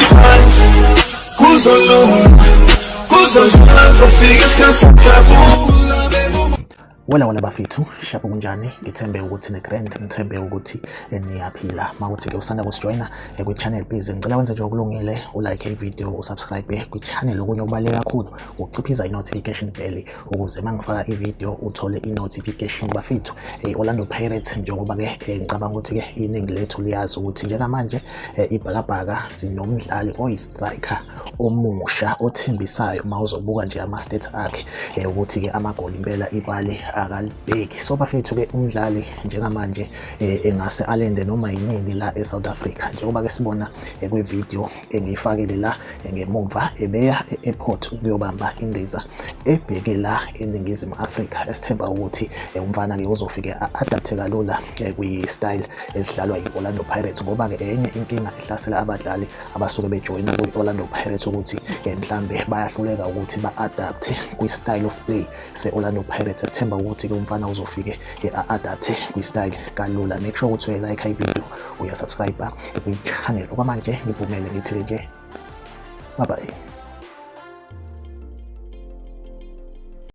Phansi kuzolunga, kuzolunga, kuzofika isikhathi sokujabula. Wela wela bafethu, shapo kunjani? Ngithembe ukuthi ni-grand, ngithembe ukuthi niyaphila. Makuthi-ke usanda kusijoyina kwi-channel, please ngicela wenze nje okulungile, ulike i-video, usubscribe kwi-channel. Okunye okubaluleke kakhulu ukuciphiza i-notification bell ukuze uma ngifaka i-video uthole i-notification bafethu. Orlando Pirates, njengoba-ke ngicabanga ukuthi-ke iningi lethu liyazi ukuthi njengamanje ibhakabhaka sinomdlali oyi-striker omusha othembisayo uma uzobuka nje ama-stats akhe, ukuthi-ke amagoli impela ipali akalibheki. So bafethu-ke umdlali njengamanje engase alende noma yinini la e-South Africa, njengoba-ke sibona kwi-video engiyifakile la ngemumva, ebeya e-airport ukuyobamba indiza ebheke la eNingizimu Afrika. Esithemba ukuthi umfana-ke uzofike a-adapte kalula kwi-style esidlalwa yi-Orlando Pirates, ngoba-ke enye inkinga ehlasela abadlali abasuke bejoyina kwi-Orlando Pirates ukuthi mhlambe bayahluleka ukuthi ba-adapte kwi-style of play se-Orlando Pirates. Esithemba ukuthi-ke umfana uzofike a-adapte kwi-style kalula. Make sure ukuthi uyayilike i-video, uyasubscribe kwi-channel. Okwamanje ngivumele ngithi-ke nje bye bye.